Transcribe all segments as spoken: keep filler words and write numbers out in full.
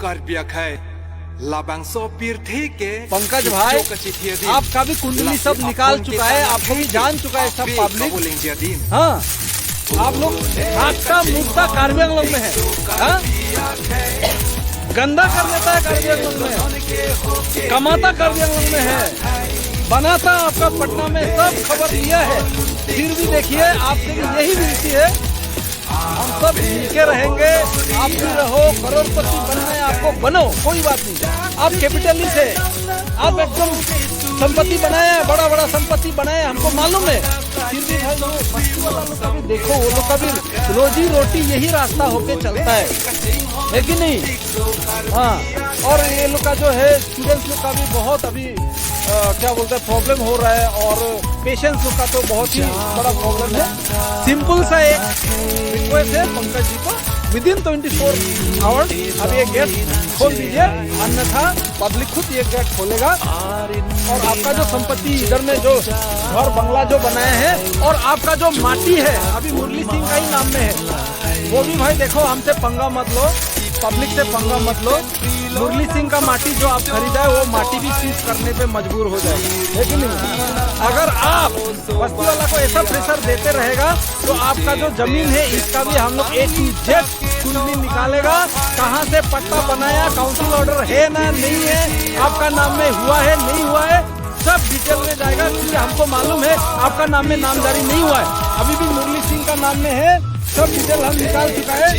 Karbi akhei, labangso pirthe ke Pankaj भाई, kachithia din, आपका भी कुंडली सब निकाल चुका है, आपको भी जान चुका है सब पब्लिक। हाँ, आप लोग खाता मुर्दा कार्बी आंगलोंग में है। हाँ? गंदा कर देता है कार्बी आंगलोंग में, कमाता कार्बी आंगलोंग में है, बनाता आपका पटना में, सब खबर लिया है। फिर भी देखिए, आपसे भी यही विनती है, हम सब मिलके रहेंगे। आप भी रहो, करोड़पति बनना है आपको, बनो, कोई बात नहीं। आप कैपिटलिस्ट है, आप एकदम संपत्ति बनाए हैं, बड़ा बड़ा संपत्ति बनाए हैं, हमको मालूम है। फिर भी भाई, वो बस्ती वाला लोग का भी देखो, वो लोग का भी रोजी रोटी यही रास्ता होके चलता है, है कि नहीं? हाँ, और ये लोग का जो है, स्टूडेंट्स लोग का भी बहुत अभी, अ, क्या बोलते हैं, प्रॉब्लम हो रहा है, और पेशेंट्स लोग का तो बहुत ही बड़ा प्रॉब्लम है। सिंपल सा एक रिक्वेस्ट है पंकज जी को, within twenty four hours आप ये गेट खोल दीजिए, अन्यथा पब्लिक खुद ये गेट खोलेगा और आपका जो संपत्ति इधर में जो घर बंगला जो बनाया है और आपका जो माटी है, अभी मुरली सिंह का ही नाम में है, वो भी भाई देखो, हमसे पंगा मत लो, पब्लिक से पंगा मत लो। मुरली सिंह का माटी जो आप खरीदा है, वो माटी भी सीज करने पे मजबूर हो जाएगा, है कि नहीं? अगर आप बस्ती वाला को ऐसा प्रेशर देते रहेगा, तो आपका जो जमीन है, इसका भी हम लोग A to Z कुंडली निकालेगा। कहाँ से पट्टा बनाया, काउंसिल ऑर्डर है ना नहीं है, आपका नाम में हुआ है नहीं हुआ है, सब डिटेल में जाएगा, क्योंकि हमको मालूम है आपका नाम में नामजारी नहीं हुआ है, अभी भी मुरली सिंह का नाम में है। सब डिटेल हम निकाल चुका है।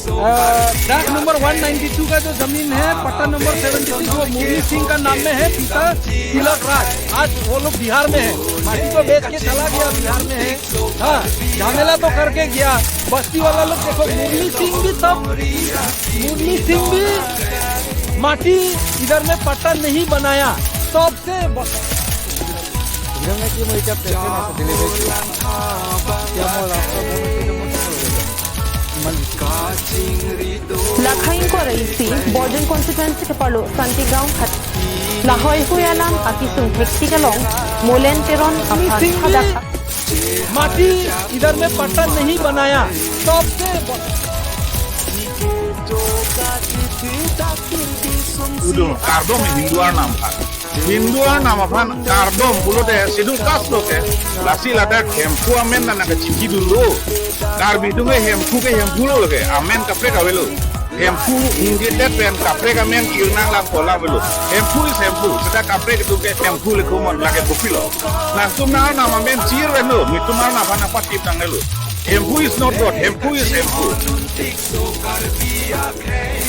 अ, दाग नंबर वन नाइंटी टू का जो जमीन है, पट्टा नंबर सेवेंटी सिक्स, वो मुरली सिंह का नाम में है, पिता तिलक राज। आज वो लोग बिहार में है, माटी को बेच के चला गया, बिहार में है। हाँ, झमेला तो करके गया। बस्ती वाला लोग देखो, मुरली सिंह भी सब, मुरली सिंह भी माटी इधर में पट्टा नहीं बनाया, सबसे ब- Lakha ingkoi ra isi, Borjan constituency kepharlo Santigaon khat. Lahaihui alam akisung thektik along, Molen Teron aphan hadak. माटी इधर में पट्टा नहीं बनाया, सबसे ब- Udung, kardom Hindu arnam aphan. Hindu arnam aphan kardom pulote Scheduled Caste lo ke. Lasi ladak Hemphu amen nang kachingki dunlo. Karbi atum ke Hemphu ke Hemphu lo ke. Amen kaprek avelo. Hemphu ingjedet pen kaprek amen kirnang lang kola avelo. Hemphu is Hemphu. Seta kaprek atum ke Hemphu le kumon lake kopilo. Nangtum nang arnam amen chir avelo. Netum arnam aphan nangpatip tanglo. Hemphu is not God. Hemphu is Hemphu.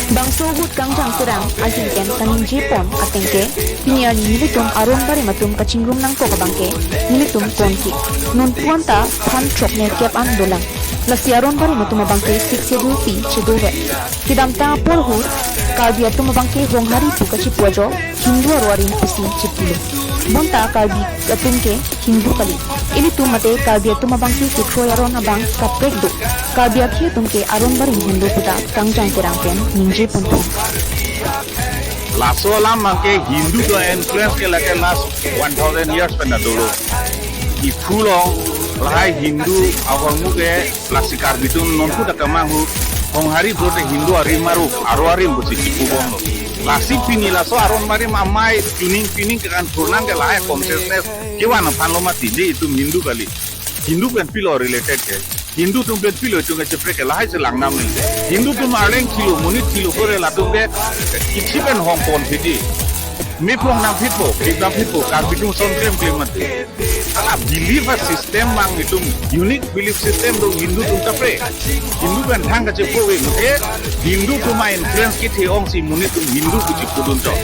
Bangso ahut Kangjang Terang ahin pen kaningje pon ateng ke, pini arni nelitum aron barim atum kachingrum nangkok abang ke, nelitum konke. Non pu anta than throk nerkep an dolang. Lasi aron barim atum abang ke Sixth Schedule pi chedovet. Kedamtang apor ahut Karbi atum abang ke Honghari pu kachipu ajo, Hindu aro arim pusi chipulo. Bonta Karbi atum ke Hindu kali. Ilitum mate Karbi atum abang ke kethroi aron abang kaprek do. Karbi akhei atum ke aron barim henlo puta Kangjang Terang pen ningje ponpo. Laso alam abang ke Hindu do influence ke lake last one thousand years pen dolo. Iphu along lahai Hindu ahormu ke lasi Karbi atum non pu dak kemang hu, Honghari pulote Hindu arim aro, aro arim pusi chipu bomlo. Lasi pini laso aron barim amei pining pining ke kan thurnang ke lahai consciousness kevan aphan lo mati, je itum Hindu kali. Hindu pen pilo related ke. Hindu atum pen pilo itum ke cheprek ke lahai si lang nam ni. Hindu atum arleng thilo, monit thilo kore latum ke kithi pen hong pon thidi. Me pong nam phitpo, phit nam phitpo, Karbi atum son klem klem mati. Ala belief a system abang itum unique belief system do Hindu atum kaprek. Hindu pen thang kachepo ke, ke Hindu atum a influence kethe ong si monit atum Hindu pu chipu dun chok.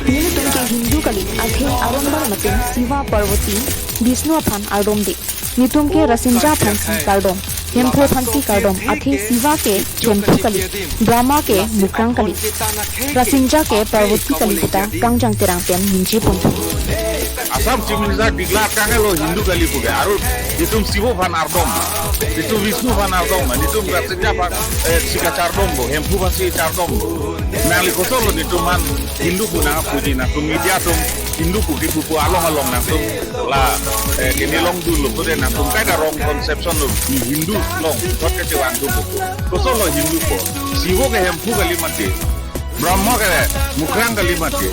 Nelitum ke Hindu kali, athe aron barim atum Shiva, Parvati, Vishnu aphan ardomde. Netum ke Rasinja aphansi kardom, Hemphu aphansi kardom, athe Shiva ke Hemphu kali, Brahma ke Mukrang kali, Rasinja ke Parvati kali puta Kangjang Terang pen ningje ponpo. Assam Chief Minister declare tanglo Hindu kali pu ke, aro itum Shiva aphan ardom, itum Vishnu aphan ardom, itum Rasinja aphan, eh, si kachardom bo, Hemphu aphansi chardom bo. Nangli koson lo netum aphan Hindu pu nangpuji, nangtum media atum Hindu pu kipu pu along along nangtum la, eh, kini longdunlo, kode nangtum kaita wrong conception lo, ni Hindu along kot kachevangdunpo. Kosonlo Hindu pu? Shivo ke Hemphu kali mati, Brahma ke Mukrang kali mati,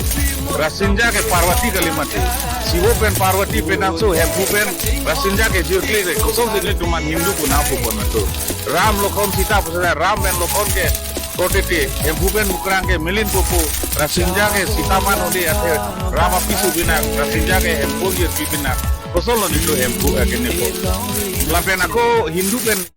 Rasinja ke Parvati kali mati. Shivo pen Parvati penangso Hemphu pen Rasinja ke jirkle ke kosonsi nelitum aphan Hindu pu nangpupon atum? Ram Lokhon Sita pusi Ram pen Lokhon ke korte te, Hemphu pen Mukrang ke melinpo pu, Rasinja ke Sita man ode athe Ram apiso pinak, Rasinja ke Hemphu jirpi pinak. Kosonlo nelitum Hemphu akene pu? Lapen ako Hindu pen